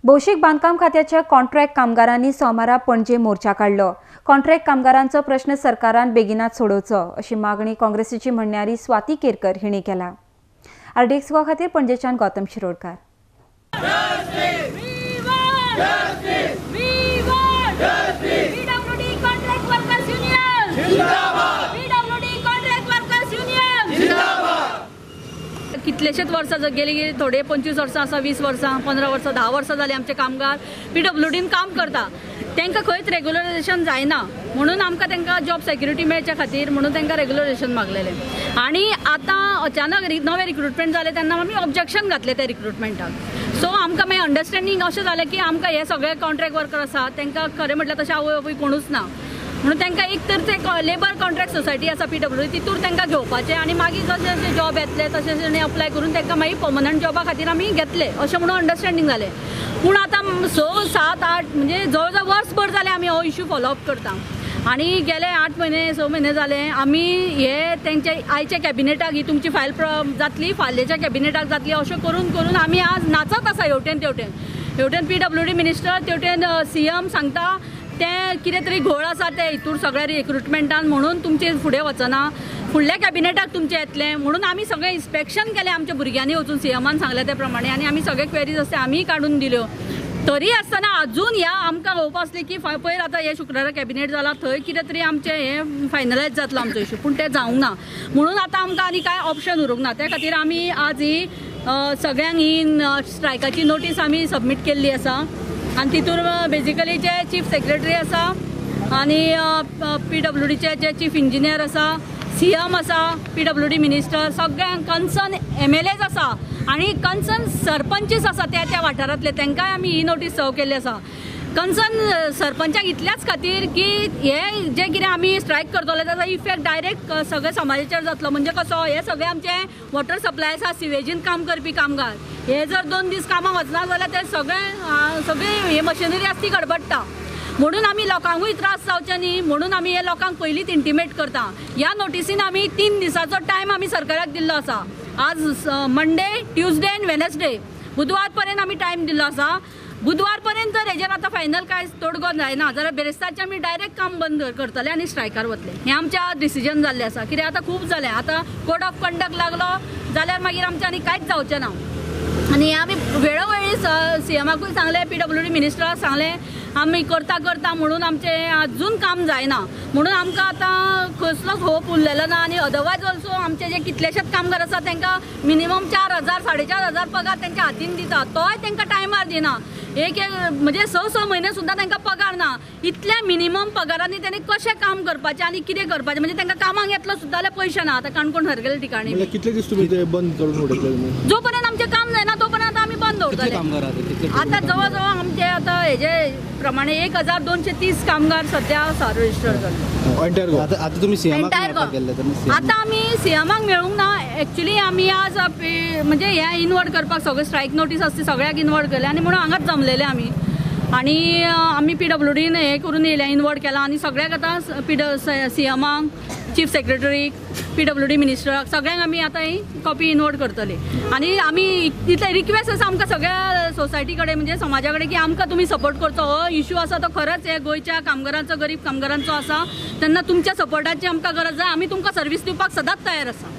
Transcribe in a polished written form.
भौशीक बांदकाम खात्याच्या कॉन्ट्रॅक्ट कामगारांनी सोमारा पणजे मोर्चा काडलो। कॉन्ट्रॅक्ट कामगारांचो प्रश्न सरकारान बेगिनात सोडोवचो अशी मागणी काँग्रेसीची म्हणणारी स्वाती केरकर हिणी केला। आरडीएक्स गोवा खातीर पणजेच्यान गौतम शिरोडकार। कितलेशेच वर्सां जर गेली थोडे 25 वर्सां आसा, 20 वर्सां, 15 वर्सां, 10 वर्सां जालीं आमचे कामगार पीडब्ल्यूडीन काम करता, तांकां खंयच रेगुलरायझेशन जायना म्हणून आमकां तांकां जॉब सेक्युरिटी मेळच्या खातीर म्हणून तांकां रेगुलरायझेशन मागलेलें। आनी आतां अचानक नवें रिक्रुटमेंट जालें तेन्ना आमी ऑब्जेक्शन घातलें त्या रिक्रुटमेंटाक। सो आमकां मागीर अंडरस्टँडींग अशें जालें की आमकां हे सगळे कॉन्ट्रॅक्ट वर्कर आसा तांकां खरें म्हटल्यार तशें आवय बापूय कोणूच ना म्हणून तांकां एक तर ते लेबर कॉन्ट्रॅक्ट सोसायटी आसा पीडब्ल्यूडी तितूर तांकां घेवपाचें आनी मागीर जशें जशें जॉब येतले तशें तशें अप्लाय करून तांकां मागीर पर्मनंट जॉबा खातीर आमी घेतले अशें म्हणून अंडरस्टँडींग जालें। पूण आतां 6, 7, 8 म्हणजे जवळ जवळ वर्सभर जालें आमी हो इशू फॉलोअप करता आनी गेले 8 म्हयने 6 म्हयने जाले आमी हे तेंचे आयच्या कॅबिनेटाक ही तुमची फायल जातली, फाल्याच्या कॅबिनेटाक जातली अशें करून करून आमी आज नाचत आसा हेवटेन तेवटेन। हेवटेन पीडब्ल्यूडी मिनिस्टर तेवटेन सीएम सांगता तें कितें तरी घोळ आसा ते हितूर सगळ्या रिक्रुटमेंटान म्हणून तुमचें फुडें वचना, फुडल्या कॅबिनेटाक तुमचें येतलें म्हणून आमी सगळें इन्स्पेक्शन केलें आमच्या भुरग्यांनी वचून सीएमान सांगलें ते प्रमाणे आनी आमी सगळे क्वेरीज आसता आमीय काडून दिल्यो। तरी आसतना अजून ह्या आमकां होप आसली की पयर आतां हे शुक्रारा कॅबिनेट जाला थंय कितें तरी आमचें हें फायनलायज जातलो आमचो इशू, पूण तें जावंक ना म्हणून आतां आमकां आनी कांय ऑप्शन उरूंक ना। त्या खातीर आमी आज ही सगळ्यांक ही स्ट्रायकाची नोटीस आमी सबमीट केल्ली आसा आनी तितूर बेजिकली जे चीफ सेक्रेटरी आसा आनी पीडब्ल्यूडीचे जे चीफ इंजिनियर आसा, सीएम आसा, पीडब्ल्यूडी मिनिस्टर, सगळ्यांक कन्सर्न एमएलएज आसा आनी कन्सर्न सरपंचीस आसा त्या त्या वाठारांतले तांकांय आमी ही नोटीस सर्व केल्ली आसा। कन्सर्न सरपंचाक इतल्याच खातीर की हे जे कितें आमी स्ट्रायक करतले ताचो इफेक्ट डायरेक्ट सगळे समाजाचेर जातलो। म्हणजे कसो हे सगळे आमचे वॉटर सप्लाय आसा, सिवेजीन काम करपी कामगार हे जर 2 दीस कामाक वचना जाल्यार ते सगळे सगळी हे मशिनरी आसा ती गडबडटा म्हणून आमी लोकांकूय त्रास जावचे न्ही म्हणून आमी हे लोकांक पयलींच इंटिमेट करता। ह्या नोटिसीन आमी 3 दिसाचो टायम आमी सरकाराक दिल्लो आसा। आज मंडे, ट्युजडे आनी वेनसडे, बुधवार पर्यंत आमी टायम दिल्लो आसा। बुधवार पर्यंत जर हेजेर आतां फायनल कांय तोडगो जायना जाल्यार बेरेस्तारचें आमी डायरेक्ट काम बंद करतले आनी स्ट्रायकार वतले। हें आमचें डिसिजन जाल्लें आसा। कित्याक आतां खूब जालें, आतां कोड ऑफ कंडक्ट लागलो जाल्यार मागीर आमचें आनी कांयच जावचें ना। आनी आमी वेळोवेळी सीएमाकूय सांगलें, पीडब्ल्यूडी मिनिस्टराक सांगलें आमी करता करता म्हणून आमचें अजून काम जायना म्हणून आमकां आतां कसलोच होप उरलेलो ना। आनी अदरवायज ऑल्सो आमचे जे कितलेशेच कामगार आसा तांकां मिनिमम 4,000 4,500 पगार तेंच्या हातीन दिता, तोय तांकां टायमार दिना। एक एक म्हणजे 6-6 म्हयने सुद्दां तांकां पगार ना। इतल्या मिनिमम पगारांनी तेणी कशें काम करपाचें आनी कितें करपाचें, म्हणजे तांकां कामाक येतलो सुद्दां जाल्यार पयशे ना। आतां काणकोण सारकेल्या ठिकाणी कितले दीस तुमी ते बंद करून उडयतले? जो पर्यंत आमचें काम जायना तो पर्यंत आमी बंद दवरतले। आतां जवळ जवळ आमचे आतां हेजे प्रमाणे 1230 कामगार सद्या आसा रजिस्टर जाल्ले। आतां तुमी सीएमाक आतां आमी सीएमाक मेळूंक ना। एक्चुअली आमी आज म्हणजे हें इनवर्ड करपाक सगळें स्ट्रायक नोटीस आसता सगळ्याक इनवर्ड केलें आनी म्हणून हांगाच जमलेले आमी आनी आमी पीडब्ल्यूडीन हें करून येयल्या, इनवर्ड केलां आनी सगळ्याक आतां सीएमाक, चीफ सेक्रेटरीक, पीडब्ल्यूडी मिनिस्टराक सगळ्यांक आमी आतां ही कॉपी इनवर्ड करतले। आनी आमी इतले रिक्वेस्ट आसा आमकां सगळ्या सोसायटी कडेन म्हणजे समाजा कडेन की आमकां तुमी सपोर्ट करचो। हो इशू आसा तो खरेंच हे गोंयच्या कामगारांचो, गरीब कामगारांचो आसा, तेन्ना तुमच्या सपोर्टाची आमकां गरज जाय। आमी तुमकां सर्वीस दिवपाक सदांच तयार आसा।